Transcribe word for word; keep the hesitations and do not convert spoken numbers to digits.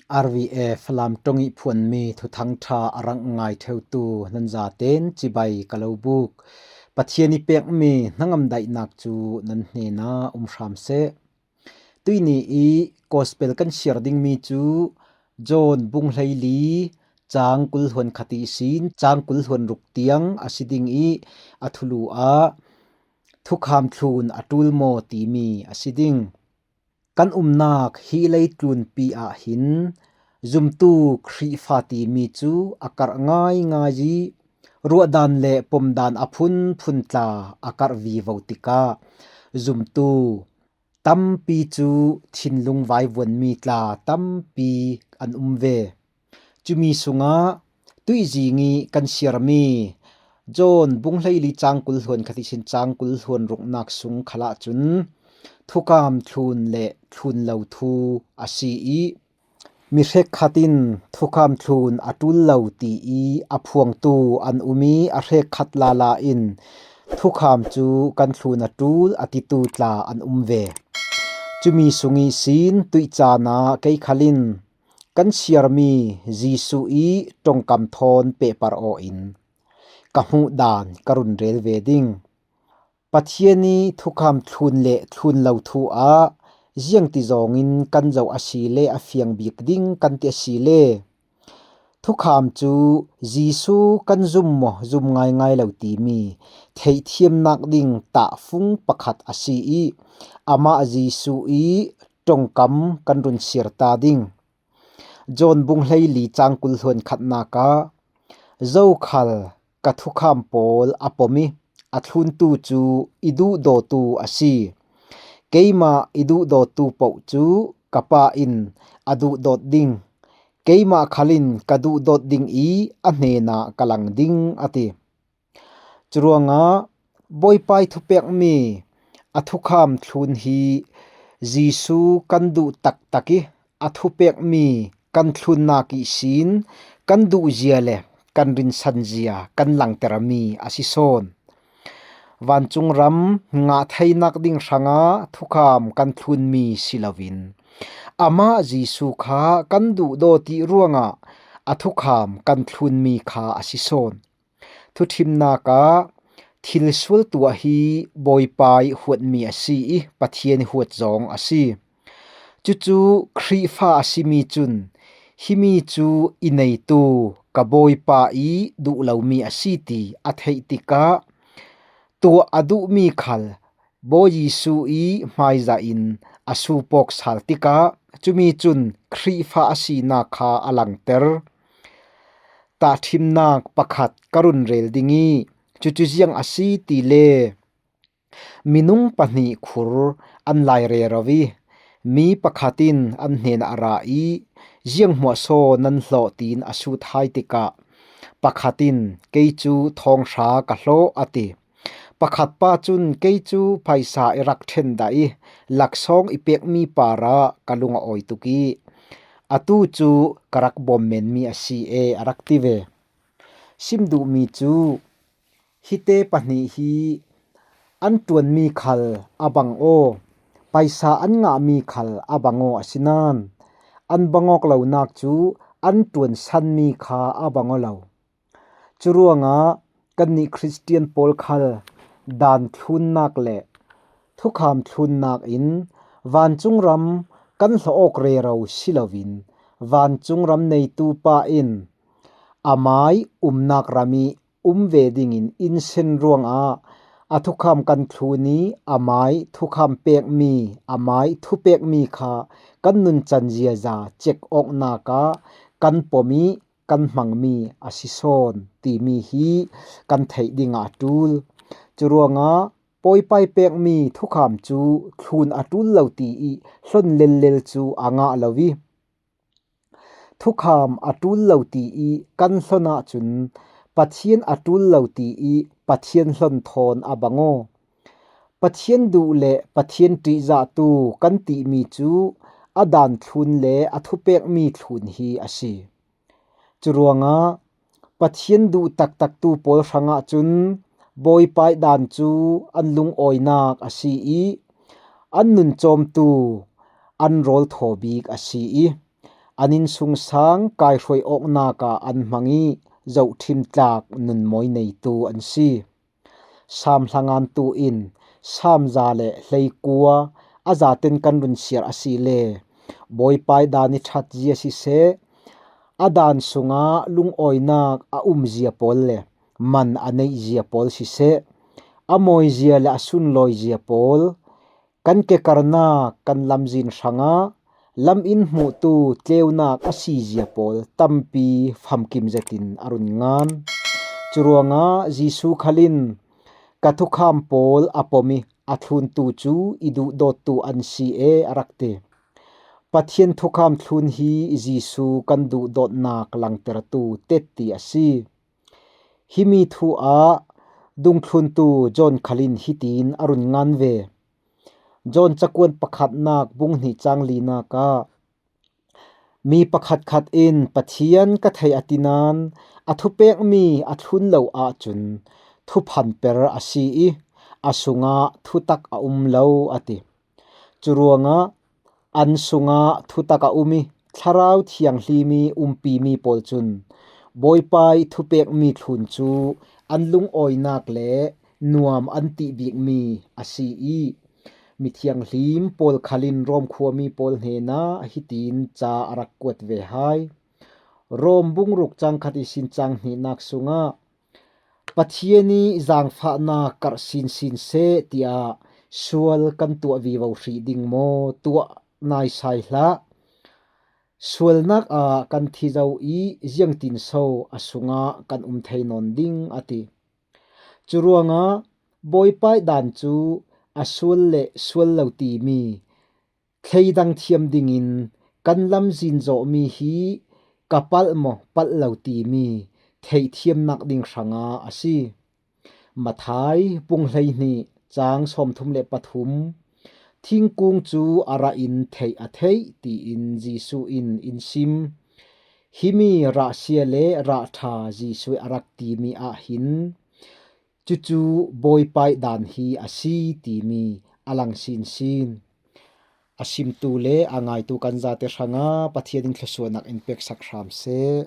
R V F Falam ṭong ih phuanmi thuthang ṭha a rak ngai ṭheutu nan zaten cibai ka lo buk. Pathian ih pekmi hnangam daihnak cu nan hnenah um hram seh. Tuihni ih gospel kan siar dingmi cu John bung hleili cang kul hluan khat ihsin cang kul hluan ruk tiang a si ding ih a thulu ah thukham thlun a ṭul maw timi a si ding. Kan umnak hi leitlunpi ah hin zumtu Khrihfa timi cu a karh ngaingai ih ruahdan le pomdan a phunphun tla a karh vivo tikah zumtu tampi cu thinlung vaivuanmi tla tampi an um ve. Cumi sungah tuihzing ih kan siarmi John bung hleili cang kul hluan khat ihsin cang kul hluan ruknak sung khalah cun thukham thlun le thlun lo thu a si ih mi hrekkhat in thukham thlun a ṭul lo ti ih a phuangtu an um ih a hrekkhat lala in thukham cu kan thlun a ṭul a titu tla an um ve. Cumi sung ihsin tuih caan ah kei khal in kan siarmi Jesuh ih ṭongkam thawn pehpar aw in ka hmuh dan ka run rel ve ding. Pathian ih thukham thlun le thlun lo thu ah ziangti zawngin kan zoh a si le a fiang bik ding kan ti a si le thukham cu Jesuh kan zum maw zum ngaingai lo timi theihthiamnak ding tahfung pakhat a si ih amah Jesuh ih ṭongkam kan run siar ta ding. John bung hleili cang kul hluan khatnak ah zokhal ka thukham pawl a pom ih a thluntu cu i duhdawtu a si. Keimah i duhdawtu paoh cu ka Pa in a duhdawt ding. Keimah khal in ka duhdawt ding ih a hnenah ka lang ding, a ti. Curuangah Bawipa ih thupekmi a thukham thlun hi Jesuh kan duh taktak ih a thupekmi kan thlunnak ihsin kan duhzia le kan rinsanzia kan langtermi a si sawn. Vancung ram ngah theinak ding hrangah thukham kan thlunmi si loin amah Jesuh kha kan duhdawt ih ruangah a thukham kan thlunmi kha a si sawn. Thuṭhimnak ah thil sual tuah hi Bawipa ih huatmi a si ih Pathian ih huat zong a si. Cucu Khrihfa a simi cun himi cu i neitu ka Bawipa ih duh lomi a si ti a theih tikah tuah a duhmi khal Bawi Jesuh ih hmaizah in a supawk sal tikah cumi cun Khrihfa a sinak kha a langter. Tahṭhimnak pakhat ka run rel ding ih cucu ziang a si ti le minung pahnih khur an lai rero ih mi pakhat in an hnenah a ra ih ziang hmuahsaw nan hlawh tiin a sut hai tikah pakhat in kei cu thawng hra ka hlawh a ti. Pakhat pa cun kei cu paisa i rak ṭhen dah ih laksawng i pekmi parah ka lung a awi tuk ih atu cu ka rak bawm menmi a si e a rak ti ve. Sim duhmi cu hite pahnih hi an ṭuanmi khal a bang aw, paisa an ngahmi khal a bang aw, asinain an bang awk lonak cu an ṭuansanmi kha a bang aw lo. Curuangah kannih Khristian pawl khal daan thlunnak le thukham thlunnak in vancung ram kan hlawh awk rero si loin vancung ram neitu pa in amai umnak ram ih um ve dingin in sen ruangah a thukham kan thlun ih amai thukham pekmi, amai thupekmi kha kan nuncan ziaza cek awknak ah kan pom ih kan hmangmi a si sawn timi hi kan theih dingah a ṭul. Curuangah Bawipa ih pekmi thukham cu thlun a ṭul lo ti ih hlon lellel cu a ngah lo ih thukham a ṭul lo ti ih kan hlon ahcun Pathian a ṭul lo ti ih Pathian hlon thawn a bang aw. Pathian duh le Pathian ṭihzahtu kan timi cu a daan thlun le a thupekmi thlun hi a si. Curuangah Pathian duh taktaktu pawl hrangah cun Bawipa ih daan cu an lungawinak a si ih an nuncawmtu an rawl thaw bik a si ih an innsungsang kaihruai awknak ah an hmang i zohṭhim tlak nunmawi neitu an si. Sam hlangantu in Sam za le hleikua a zaten kan run siar asile Bawipa ih dan i ṭhatzia siseh, a dan sungah lungawinak a umzia pawl le man a neihzia pawl siseh, a mawizia le a sunlawizia pawl, kan kekarnak kan lamzin hrangah lam in hmuhtu tleunak a sizia pawl tampi famkim zetin a run ngan. Curuangah Jesuh khal in ka thukham pawl a pom i a thluntu cu i duhdawttu an si e a rak ti. Pathian thukham thlun hi Jesuh kan duhdawtnak langtertu tetti a si. Himi thu ah dungthluntu John khal in hitin a run ngan ve. John cakuan pakhatnak bung hnih cang linak ah, mi pakhatkhat in Pathian ka thei a ti nain a thupekmi a thlun lo ahcun thuphanper a si i a sungah thutak a um lo a ti. Curuangah an sungah thutak a um i Thlarau Thianghlim i umpimi pawl cun Bawipa ih thupekmi thlun cu an lungawinak le nuam an tih bikmi a si i mithianghlim Paul khal in Rom khuami pawl hnenah hitin ca a rak kuat ve hai. Rom bung ruk cang khat ihsin cang hnihnak sungah Pathian ih zaangfahnak karh sinsin seh tiah sual kan tuah vivo hrih ding maw? Tuah naisai hlah. Sualnak ah kan thi zo i ziangtin so a sungah kan um thei nawn ding a ti. Curuangah Bawipa ih dan cu a sual le sual lo timi thleidang thiam dingin kan lamzin zawhmi hi ka palh maw palh lo timi theihthiamnak ding hrangah a si. Matthai bung hleihnih cang sawmthum le pathum, thingkung cu a rah in theih a theih tiin Jesuh in in sim. Himi rahsia le rahṭha Jesuh a rak timi ah hin cucu Bawipa ih dan hi a si timi a lang sinsin. A simtu le a ngaitu kan zate hrangah Pathian in thluasuahnak in peksak hram seh.